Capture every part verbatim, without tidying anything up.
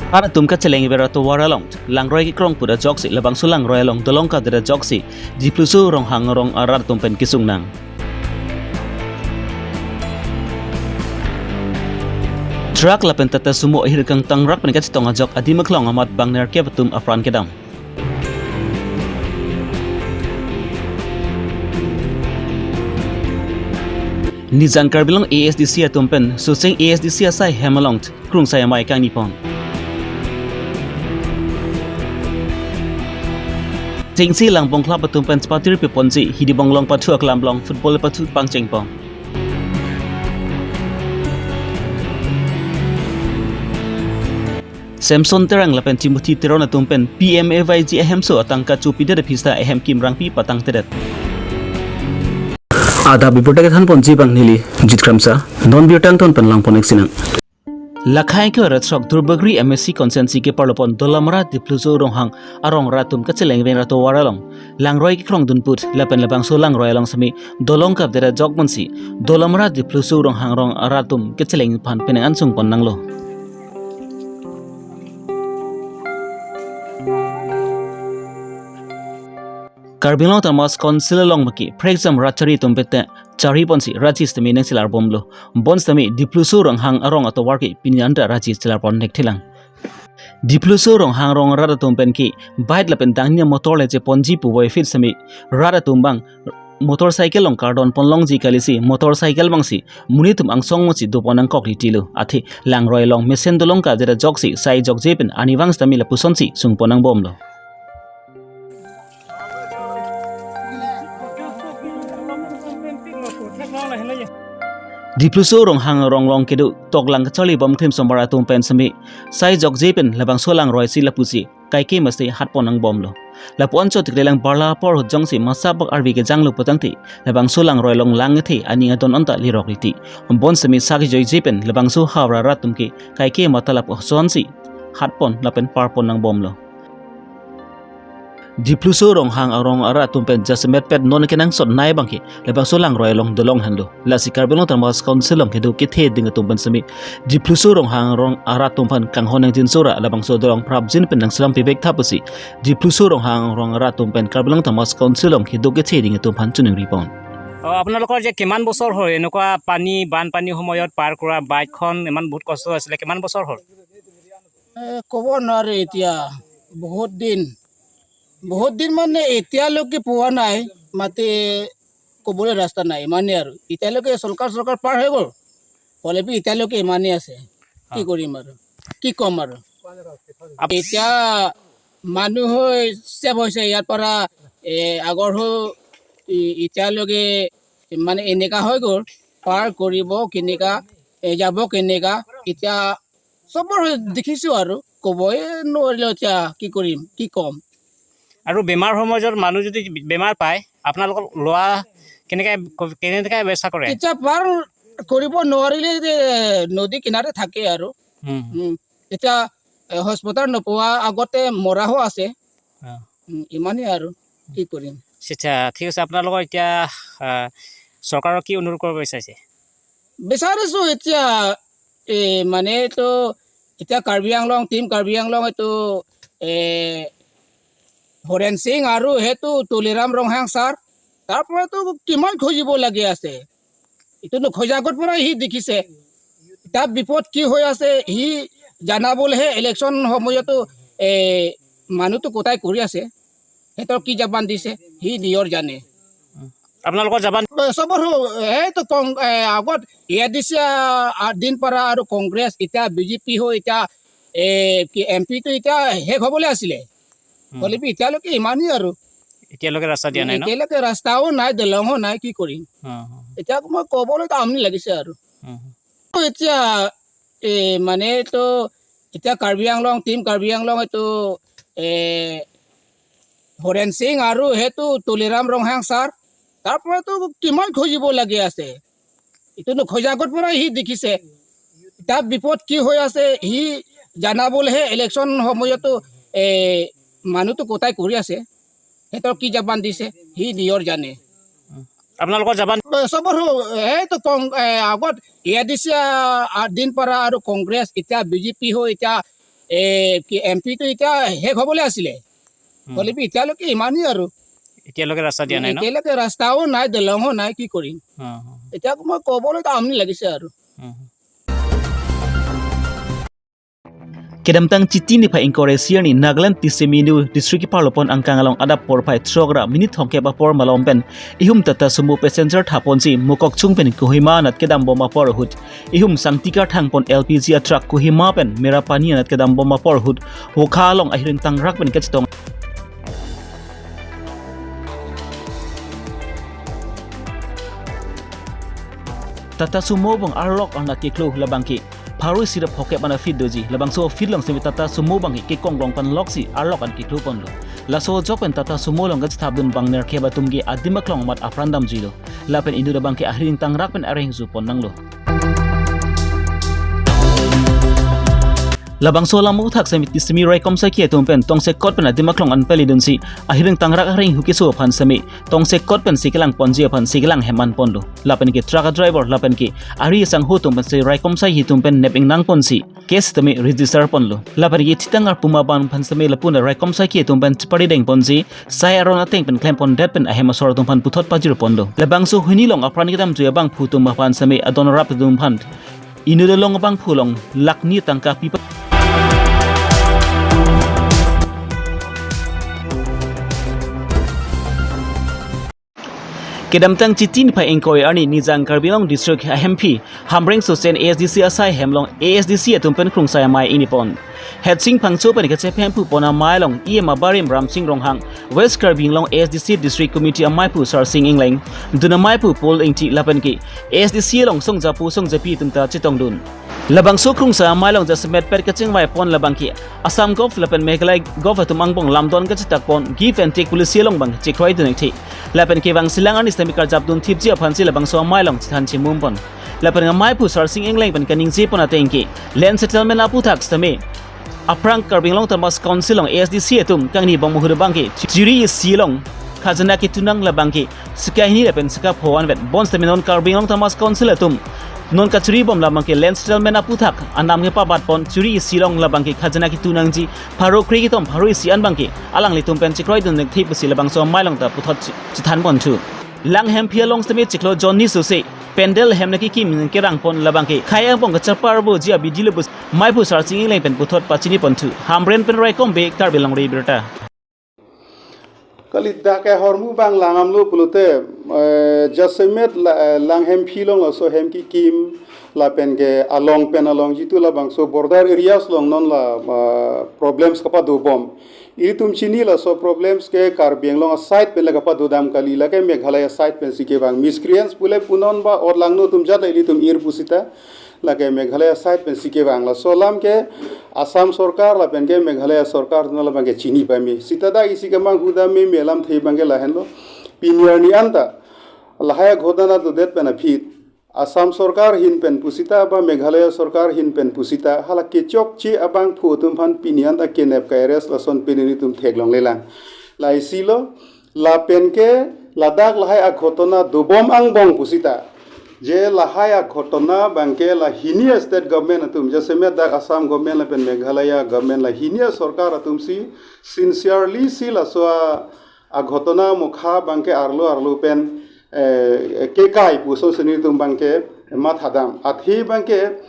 Rat atum kacheleng ave ra tovar along langroi kekrong put ajoksi labangso langroi along dolong kavdet ajoksi Dipluso Ronghang arong arat atum pen kesung nang. Truck lapen Tata Sumo ahir kangtangrak pen kachetong ajok adim aklong amat bang nerkep atum apran kedam. Nijang Karbi Anglong A S D C atum pen Soseng A S D C asai hem along krungsai amei kangni pon. Chengsi lang bongklap atum pen chepatir pi ponji Hidibong along pathu aklam along football pathu pangcheng pon. Samson Terang lapen Timothy Teron atum pen P M A Y G ahemso atangka chopidet aphisa ahem kimrangpi patangtedet. Adap birta kethan ponji abang neli Jit Kramsa, non birta angton pen lang pon-ik sinang. Lakhai ke rat sok Duarbagori M A C constituency keparlo pon Dolamara Dipluso Ronghang arong rat atum kacheleng ave ra tovar along langroi kekrong dunput lapen labangso langroi along semi dolong kavdet ajok mansi Dolamara Dipluso Ronghang arong arat atum kacheleng aphan penang ansung pon nanglo. Karbi Anglong Autonomous Council along maki prekjam rat chari atum pete chari ponsi raji sitame nangchelar bomlo. Bonsitame Dipluso Ronghang arong atovar ke pini anta raji chelar pon nek thelang. Dipluso Ronghang arong rat atum pen ke bike lapen dangni motor le cheponji puvoiphit sitame rat atum abang motorcycle along kardon pon longji kalisi motorcycle abangsi monit atum angsong mosi dopon nangkok ritilo. Athe langroi along mesen dolong kavdet ajoksi sai jokje pen arnivang sitame lapusonsi sung pon nangbomlo. Dipluso Ronghang arong along kedo toklang kacharli bom krim sombar atum pen semi sai jokje pen labangso langroi si lapusi kaike masi hat pon nangbomlo. Lapu-an chot tiklelang barla apor ahut jongsi masa bak arvi kejanglo putangte labangso langroi along lang kethe aning adon anta lirok riti. Bonsitame sak joije pen labangso havar arat atum ke kaike mata lapu asonsi hat pon lapen par pon nangbomlo. Dipluso Ronghang arong arat atum pen jasemet pet non kenangsot nai abangke labangso langroi along dolong henlo. Lasi Karbi Anglong Autonomous Council along kedo kethe ding atum pen semi Dipluso Ronghang arong arat atum aphan kanghon nangjinsora labangso dolong prapjin pen nangselam pivek tha pusi Dipluso Ronghang arong arat atum pen Karbi Anglong Autonomous Council along kedo kethe ding atum aphan choningri pon. অ, আপোনালোকৰ যে কিমান বছৰ হ'ল এনেকুৱা পানী, বানপানীৰ সময়ত পাৰ কৰা বাইকখন ইমান বহুত কষ্ট আছিলে, কিমান বছৰ হ'ল? এ, ক'ব নোৱাৰি এতিয়া, বহুত দিন, বহুত দিন মানে এতিয়ালৈকে পোৱা নাই, মাটি ক'বলৈ ৰাস্তা নাই, ইমানেই আৰু। এতিয়ালৈকে চৰকাৰ, চৰকাৰ পাৰ হৈ গ'ল, হ'লে বি এতিয়ালৈকে ইমানেই আছে। কি অ। কৰিম আৰু, কি ক'ম আৰু? আপ- এতিয়া মানুহ হৈ ছেভ হৈছে ইয়াৰ পৰা, এ, আগৰ হৈ ই-, এতিয়ালৈকে মানে এনেকা হৈ গ'ল, পাৰ কৰিব কেনেকা, এ, যাব কেনেকা, এতিয়া চবৰ দেখিছো আৰু, ক'বই নোৱাৰিলো এতিয়া কি কৰিম, কি ক'ম। আৰু বেমাৰ সময়ত মানুহ যদি বেমাৰ পায়, আপোনালোকক লোৱা কেনেকে, কেনেকে ব্যৱস্থা কৰে? এতিয়া পাৰ কৰিব নোৱাৰিলে যে নদী কিনাৰে থাকে আৰু। হুম, হুম। উম, এতিয়া, এ, হস্পিতাল নোপোৱা আগতে মৰাও আছে। অ। উম, ইমানেই আৰু, কি কৰিম। আচ্ছা, ঠিক আছে। আপোনালোকৰ এতিয়া, আহ, চৰকাৰক কি অনুৰোধ কৰিব বিচাৰিছে? বিচাৰিছো এতিয়া, এ, মানে এইটো এতিয়া কাৰ্বি আংলং, টিম কাৰ্বি আংলং এইটো, এ, হৰেণ সিং আৰু সেইটো তুলিৰাম ৰংহাং ছাৰ, তাৰ পৰাতো কিমান খুজিব লাগি আছে। এইটো নোখোজা আগত পৰা সি দেখিছে। তাৰ বিপদ কি হৈ আছে, সি জানাবলৈহে ইলেকশ্যন সময়তো, এ, মানুহটো কটাই কৰি আছে। সিহঁতৰ কি জবান দিছে, সি নিজৰ জানে। আপোনালোকৰ জবান? চবৰ হো-, সেইটো কং-, এ, আগত এ আই ডি চি, আ, আ, দিন পৰা আৰু কংগ্ৰেছ, এতিয়া বি জে পি হৈ, এতিয়া, এ, কি এম পিটো এতিয়া শেষ হ'বলৈ আছিলে। উম। হ'লে বি এতিয়ালৈকে ইমানেই আৰু। এতিয়ালৈকে ৰাস্তা দিয়া নাই ন? এতিয়ালৈকে ৰাস্তাও নাই, দলঙো নাই, কি কৰিম? অ, অ। এতিয়া মই ক'বলৈ তো আমনি লাগিছে আৰু। অ। এতিয়া, এ, মানে তো, এতিয়া কাৰ্বি আংলং, টিম কাৰ্বি আংলং এইটো, এ, হৰেণ সিং আৰু সেইটো তুলিৰাম ৰংহাং ছাৰ, তাৰ পৰাতো কিমান খুজিব লাগি আছে। এইটো নোখোজা আগত পৰা সি দেখিছে। তাৰ বিপদ কি হৈ আছে, সি জানাবলৈহে ইলেকশ্যন সময়তো, এ, মানুহটো কটাই কৰি আছে। সিহঁতৰ কি জবান দিছে, সি নিজৰ জানে। আপোনালোকৰ জবান? চবৰ হো-, সেইটো কং-, এ, আগত এ আই ডি চি, আ, আ, দিন পৰা আৰু কংগ্ৰেছ, এতিয়া বি জে পি হৈ, এতিয়া, এ, কি এম পি টো এতিয়া শেষ হ'বলৈ আছিলে। হুম। হ'লে কি এতিয়ালৈকে ইমানেই আৰু। এতিয়ালৈকে ৰাস্তা দিয়া নাই ন? এতিয়ালৈকে ৰাস্তাও নাই, দলঙো নাই, কি কৰিম? অ, অ। এতিয়া মই ক'বলৈ তো আমনি লাগিছে আৰু। অ। Kedamtang Chiti niphai ingkoi ra isi arni Nagaland Tisimi New District keparlopon angkang along adap porphai throk ra minit thomkep apor malom pen ihum Tata Sumo passenger thaponsi Mokokchung pen Kohima anat kedambom apor ahut ihum sangti karthangpon L P G a truck Kohima pen Merapani anat kedambom apor ahut Wokha along ahiring tangrak pen kachetong. Tata Sumo abang arlok anat keklo labang ke pharo isi ra phokep ana feet doji. Labangso feet along semi Tata Sumo abang ke kekong long panloksi arlok an keklo ponlo. Laso ajok pen Tata Sumo along kachethapdun bang nerkep atum ke adim aklong amat apran damjuilo. Lapen inut abang ke ahiring tangrak pen areng ju pon nanglo. Labangso alam aphuthak semi Tisimi raikom saiki atum pen tongsekot pen adim aklong an pelidunsi ahiring tangrak areng hu keso aphan semi tongsekot pensi kelang ponji aphansi kelang hem an ponlo. Lapen ke truck driver lapen ke ari sangho atum pensi raikom saiki atum pen nep ingnang ponsi case tame register ponlo. Lapen ke thitang arpuma ban aphan semi lapu raikom saiki atum pen chepari deng ponsi sai aron ateng pen klem pondet pen ahem asor atum aphan puthot pajir ponlo. Labangso hini along apran kedamjui abangphu atum aphan semi adon rap atum aphan inut along abangphu along lakh ni tangka pipa. Kedamtang Chiti niphai ingkoi arni Nijang Karbi Anglong District ahemphi Hamren Sosen A S D C asai hem along A S D C atum pen krungsai amei ingni pon. Hetsing Phangcho pen kachephem pu pon amei along E M abarim Ramsing Ronghang, West Karbi Anglong A S D C District Committee ameiphu Sarsing Engleng, dun ameiphu Paul Ingti lapen ke A S D C along songjapo songjapi atum ta chetongdun. Labangso krungsai amei along jasemet pet kachingvai pon labang ke Assam Govt lapen Meghalaya Govt atum angbong lamdon kachetak pon give and take policy along abang chekroidun thekthe. Lapen kevang silang arni sitame karjapdun thipji aphansi labangso amei along chethan chemum pon. Lapen ameiphu Sarsing Engleng pen kaningje pon ateng ke land settlement aphuthak sitame aphrang Karbi Anglong Autonomous Council along A S D C atum kangni bong muhur abang ke chiri isi along khajana ketunang labang ke sika hini lapen sika pho anvet bonsitame non Karbi Anglong Autonomous Council atum non kachiribom labang ke land settlement aphuthak anam kepabat pon chiri isi along labang ke khajana ketunangji pharo kre kethom pharo isi an abang ke alanglitum pen chekroidun thekthe pusi labangso amei along ta puthot chi-, chethan ponthu. Lang hemphi along sitame chiklo Johnny Suse, Pendel hem naki kim kerang pon labang ke khai angbong kachapar voji abidi lo pusi meiphu Sarsing Engleng pen puthot pachini ponthu. Hamren pen Raikom Bey, Karbi Longri Abirta. Kali dak ke hormu abang langdamlo pulote, eh, jasemet la, eh, lang hemphi along laso hem kekim lapen ke along pen along jitu labangso border areas along non la, ah, problems kapadobom. Ilitum chini laso problems ke Karbi Anglong aside pen la kapadodam kali, lake Meghalaya side pensi kevang. Miscreants pule punon ba orlangno atum jat la ilitum ir pusita. Lake Meghalaya side pensi kevang. Laso alam ke Assam sorkar lapen ke Meghalaya sorkar atum labang ke chini pame. Sita dak isi kemang huda meme alamthe abang ke lahenlo. Pini arni anta lahai aghotona dodet pen aphi Assam sorkar ahin pen pusita ba Meghalaya sorkar ahin pen pusita hala kechokche abangphu atum aphan pini anta kenep ka-arrest lason pini nelitum theklonglelang. La isi lo, lapen ke ladak lahai aghotona dobom angbong pusita. Je lahai aghotona abang ke la hini a-state government atum, jasemet dak Assam government lapen Meghalaya government la hini a-sorkar atumsi sincerely si laso a, aghotona mokha abang ke arlo arlo pen, eh, kekai pu asonsi nelitum abang ke mathadam. Athe abang ke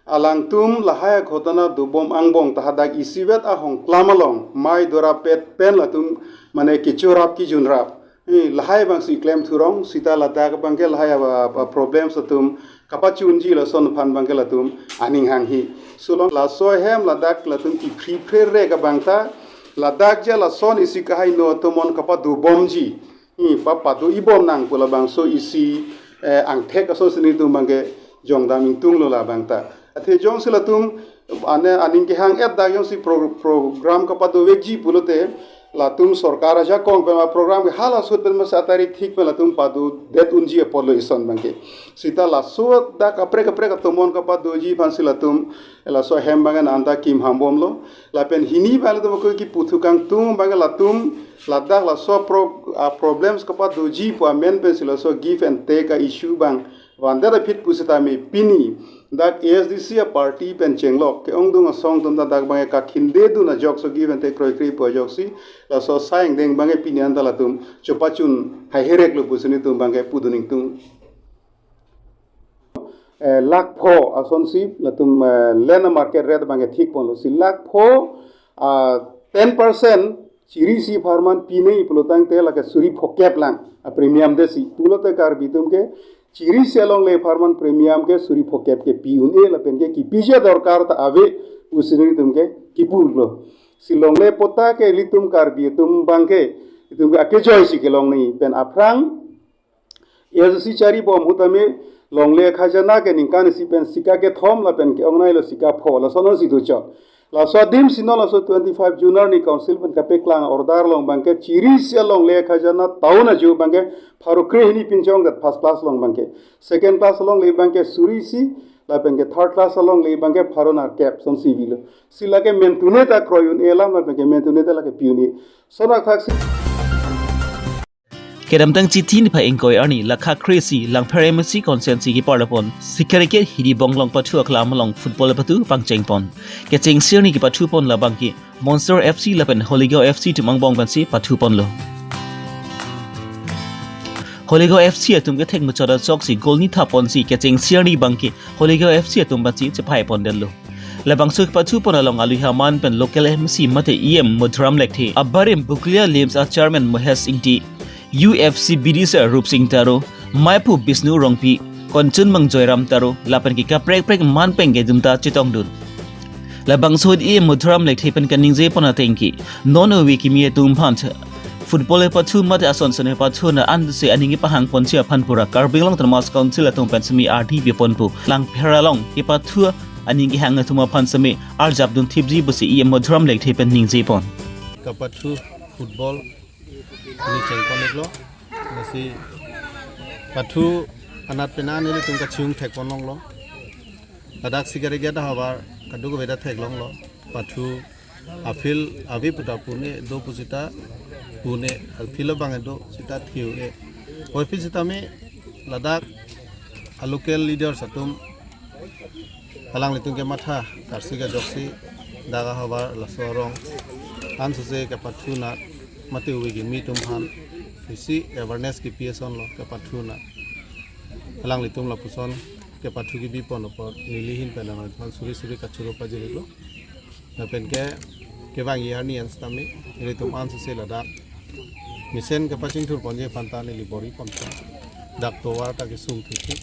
alangtum lahai aghotona dobom angbong ta hadak isivet ahongklam along mei dorap pet pen latum mane kechorap kejunrap. Eh, lahai abangsi klem thurong, sita ladak abang ke lahai a, a, problems atum kapachunji lason aphan abang ke latum aning hanghe. Sulong laso ahem ladak latum kiphri phrerek abang ta ladak je lason isi kahai no atum mon kapadobomji. Hi, pa pado-ibom nang pu labangso isi, eh, angthek asonsi nelitum abang ke jongdam ingtunglo labang ta. Athe jongsi latum ane aning kehang-et dak jongsi pro-, program kapadovekji pulote latum sorkar ajakong pen ma program ke hala sut pen masa tarik thik pen latum padodet unji apotlo ison abang ke. Sita laso dak kaprek kaprek atum mon kapadoji aphansi latum laso ahem abang ke anta kim hambomlo. Lapen hini abang latum ke kipu thu kangtung abang ke latum ladak laso pro-, ah, problems kapadoji pu amen pensi laso give and take a-issue abang Vandet aphi pusitame pini dak A S D C a party pen chenglok ke-ongdung asong atum ta dak abangke kakhindedun ajok so given te kroikre pu ajoksi laso asai angdeng abangke pini anta latum chopachun haiherek lo pusi nelitum abangke pudun ingtung. Eh, lakh pho asonsi latum, eh, land market rate abangke thik ponlo, si lakh pho, ah, ten percent chirisi apharman pinei pulotangte lake suri phokep lang a premium detsi. Pulote Karbi atum ke chirisi alongle apharman premium ke suri phokep ke pi un-e lapen ke kipiji adorkar ta ave pusi nelitum ke kipu lo. Si longle apot ta ke ilitum Karbi atum abangke itum ke akejoisi kelong nangji pen aphrang A S D C chari bom ahut tame longle khajana ke ningkan isi pen sika kethom lapen ke-ong nangji lo sika pho, lason si do chot. Laso adim si non laso twenty-five June arni council pen kapeklang order along abangke chirisi alongle khajana town aju abangke pharo krehini pinchong det, first class along abangke. Second class alongle abangke suri isi lapen ke third class alongle abangke pharo nerkep asonsi avelo. Si lake mentune ta kroi un-e alam lapen ke mentune ta lake pi un-e. Sonak thaksi. Kedamtang Chithi niphai ingkoi arni lakha kre-isi Langpher M A C constituency keparlapon Sikariket Hiribong along pathu aklam along football pathu pangchengpon. Kechengsi arni kepathupon labangke Monster F C lapen Holigaon F C atum angbong pensi pathuponlo. Holigaon F C atum kethek muchot ajoksi goal ni thaponsi kechengsi arni abangke Holigaon F C atum pensi chephaipondetlo. Labangso kepathupon along alui aman pen local M C mate E M Madhuram Lekthe, abarim Bokolia LIMS a chairman Mohesh Ingti, U F C B D sir Rupsing Taro, Maipu Bishnu Rongpi, Kanchanmang Joyram Taro, lapen ke kaprek prek man pen kedum ta chetongdun. Labangso ahut E M Madhuram Lekthe pen kaningjepon atengke, non ove kimi atum aphan football kepathu mate ason son kepathu na an se aning kepahangponji aphan pura Karbi Anglong Autonomous Council atum pen semi ardi piponpo. Langpher along kepathu aning kehang atum aphan semi arjapdun thipji pusi E M Madhuram Lekthe pen ningjepon. Kapathu football ni chengpon-iklo. Lasi pathu anat pena nelitum kachung thekpon longlo. Ladak Sikariket ahavar kadokave ta theklonglo. Pathu a-field ave pu ta pu un-e, do pu seta pu un-e, a-field abang do seta thi un-e. Oi pi sitame ladak a-local leaders atum alanglitum kematha karsik ajoksi dak ahavar laso arong ansose kepathu na mate ove kimi atum aphan isi awareness kepi asonlo kepathu na. Alanglitum lapuson kepathu kebipon apot neli ahin pen alangliphan suri suri kachoro pajirlo. Lapen ke kevangji arni an sitame nelitum ansose ladak mesen kepachingthurponji aphan ta neli bor-iponpo. Dak tovar ta kesung thekthek.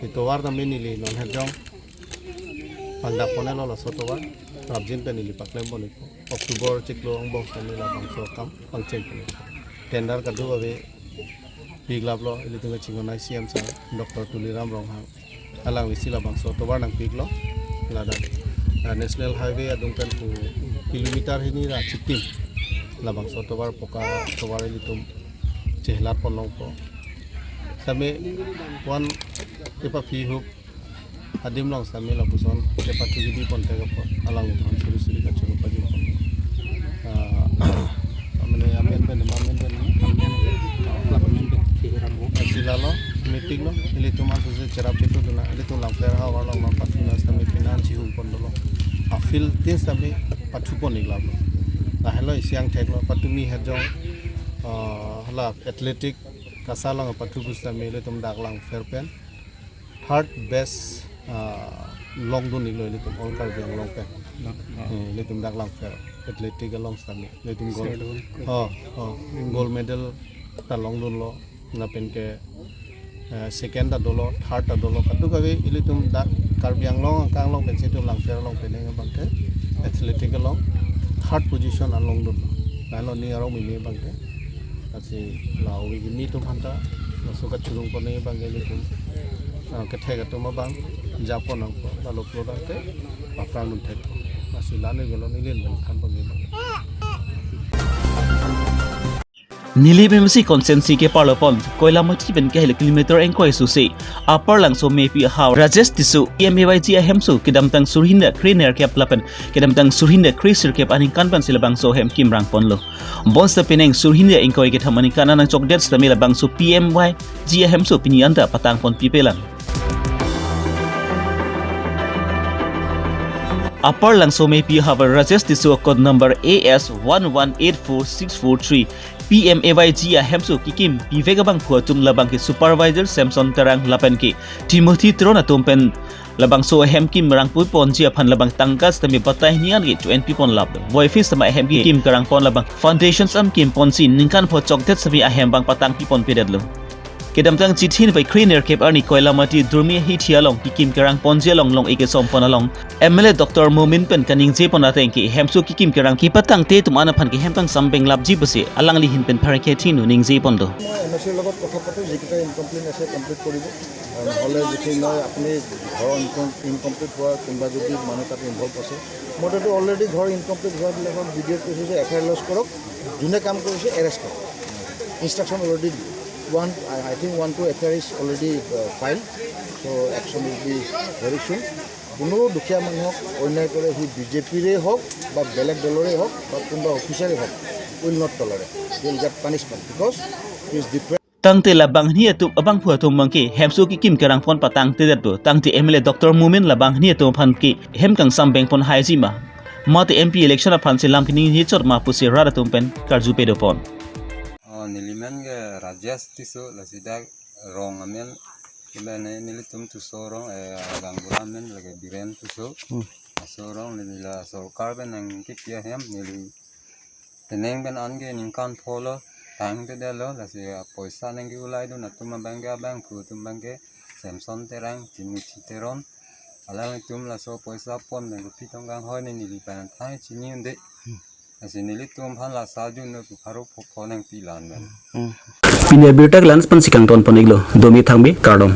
Si tovar tame neli non herjong pangdakpon-iklo, laso tovar prapjin pen neli paklempon-ikpo. October chiklo angbong tame labangso akam pangchengpon-ikpo. Tender kadokave piklaplo, ilitum kachinghon C M sir Doctor Tuliram Ronghang. Alanglisi labangso tovar nangpiklo. Ladak, ah, National Highway adung pen pu kilometer hini ra chitim labangso tovar, poka tovar ilitum chehelatpon longpo. Sitame one kepaphi hup adim along sitame lapuson kepathu kebipon thek apot alanglitum suri suri kachoro pajirpon. Ah, mane amen pen, amen pen, amen pen. Lasi lalo meeting lo, ilitum ansose cherap itu duna, ilitum Langpher ahavar along non pathu na sitame pini an chihungpon dolo. A-field tin sitame pathupon-iklaplo. Lahelo isi angthek lo, patumi herjong, ah, hala athletic kasa along pathu pu sitame ilitum dak Langpher pen third best, ah, longdun-iklo ilitum all Karbi Anglong pen. Na, na. Eh, ilitum dak Langpher athletic along sitame ilitum gold. Sir, dun. Oh, oh, gold medal ta longdunlo. Lapen ke, eh, second ta dolo, third ta dolo. Kadokave ilitum dak Karbi Anglong angkang along pensi itum Langpher along pen abangke athletic along third position an longdunlo. Lahelo ning arong meme abangke. Lasi la ove kimi atum aphan ta laso kachurungpon abangke ilitum, ah, kethek atum abang japon nangpo, lalu pulo abangke paprang dun thek. Lasi la neli gelo neli pen thanpon abang. Nilip M C constituency ke parlopon Koilamati pen kahelo kilometer ingkoi susi Upper Langsomepi ahavar Rajesh Tisso P M A Y G ahemso kedamtang surhini kre-nerkep lapen kedamtang surhini kre-sirkep aningkan pensi labangso ahem kim rangponlo. Bonsita penang surhini ingkoi kethom aningkan anang chokdet sitame labangso P M A Y G ahemso pini anta patangpon pipelang. Upper Langsomepi ahavar Rajesh Tisso code number A S one one eight four six four three P M A Y G ahemso kekim pivek abangphu atum labang ke supervisor Samson Terang lapen ke Timothy Teron atum pen labangso ahem kim rangpuiponji aphan labang tangka sitame batai hini an ke cho-enpipon lap. Voiphit sitame ahem kekim kerangpon labang foundations an kimponsi ningkan pho chokdet sitame ahem abang patangpipon pedetlo. Kedamtang Chithini bai kre-nerkep arni Koilamati Durmi hithi along kekim kerangponji along long-ik kesompon along M L A Doctor Momin pen kaningjepon ateng ke hemso kekim kerang kepatangte atum an aphan ke hem kangsam benglapji pusi alangli ahin pen pherangke thinu ningjeponlo. মই M A চিৰ লগত কথা পাতোঁ, যিকেইটা ইনকমপ্লিট আছে কমপ্লিট কৰিব। আৰু নহ'লে যিখিনি নহয়, আপুনি ঘৰৰ ইনকম ইনকমপ্লিট হোৱা কোনোবা যদি মানুহ তাত ইনভল্ভ আছে, মইতো অলৰেডি ঘৰ ইনকমপ্লিট হোৱাবিলাকক বি ডি অ'ক কৈছোঁ যে এফ আই আৰ লজ কৰক, যোনে কাম কৰিছে এৰেষ্ট কৰক। Instruction already one, I think one two F I R is already file. So' action will be very soon. কোনো দুখীয়া মানুহক অন্যায় কৰে, সি বি জে পিৰে হওক বা বেলেগ দলৰে হওক বা কোনোবা অফিচাৰে হওক, will not tolerate, will get punishment because he is different. Tangte labang hini atum abangphu atum abang ke hemso kekim kerangpon patangtedetlo. Tangte M L A Doctor Momin labang hini atum aphan ke hem kangsam bengpon haiji ma, mate M P election aphansi lam keningje chot ma pusi rat atum pen karju pedopon. Oh, nelimen ke Rajesh Tisso, lasi dak rong amen, kibene nelitum Tisso rong, eh, gaonbura amen lake Biren Tisso. Hmm. Laso rong neli la sorkar pen nangkepi ahem, neli teneng pen anke ningkan pholo tangtedetlo, lasi poisa nangke-ulaidun atum abang ke abangphu atum abang ke Samson Terang, Timothy Teron, alanglitum laso poisa pon nangkepi tong kanghoi ne neli pen thang chini unde. Lasi nelitum aphan la sajun no pu pharo pho pho nangpi lan pen. Hmm. Pini abirta ke la-an pensi kangtonpon-iklo, Domi Thangbi, kardom.